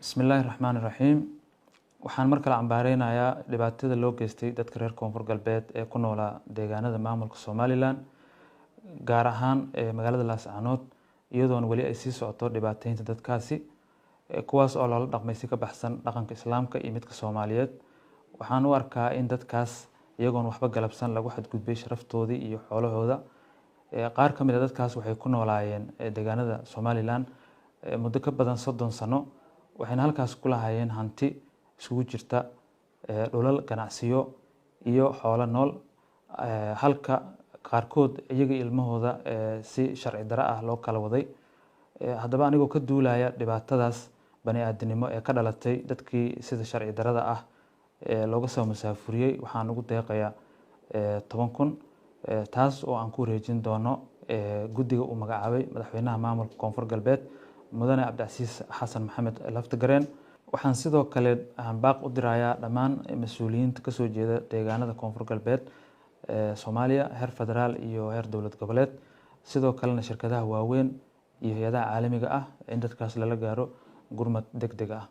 Bismillaahi raxmaani raxiim. Waxaan mar kale cambaareynayaa dhibaatada loo geystay dadka reer Koonfur Galbeed ee ku noolaa deegaanada maamulka Somaliland, gaar ahaan magaalada Laascaanood, iyadoona weli ay sii socoto dhibaateynta dadkaasi, kuwaas oo loola dhaqmay si ka baxsan dhaqanka Islaamka iyo midka Soomaaliyeed. Waxaan u arkaa in dadkaas iyagoon waxba galabsan lagu xadgudbay sharaftoodii iyo xoolahooda. Qaar ka mid a dadkaas waxay ku noolaayeen deegaanada Somaliland muddo ka badan 30 sano, waxayna halkaas ku lahaayeen hanti isugu jirta dhulal, ganacsiyo iyo xoolo nool, halka qaarkood iyaga ilmahooda si sharci darro ah loo kala waday. Haddaba, anigoo ka duulaya dhibaatadaas bani aadamnimo ee ka dhalatay dadkii sida sharci darrada ah looga soo masaafuriyey, waxaan ugu deeqayaa 10,000, taas oo aan ku wareejin doono guddiga uu magacaabay madaxweynaha maamulka Koonfur Galbeed, Mudane Cabdicasiis Xasan Maxamed Laftagareen. Waxaan sidoo kale aan baaq u dirayaa dhammaan mas-uuliyiinta kasoo jeeda deegaanada Koonfur Galbeed Soomaaliya, heer federaal iyo heer dowlad goboleed, sidoo kalena shirkadaha waaweyn iyo hay-adaha caalamiga ah, in dadkaas lala gaaro gurmad deg deg ah.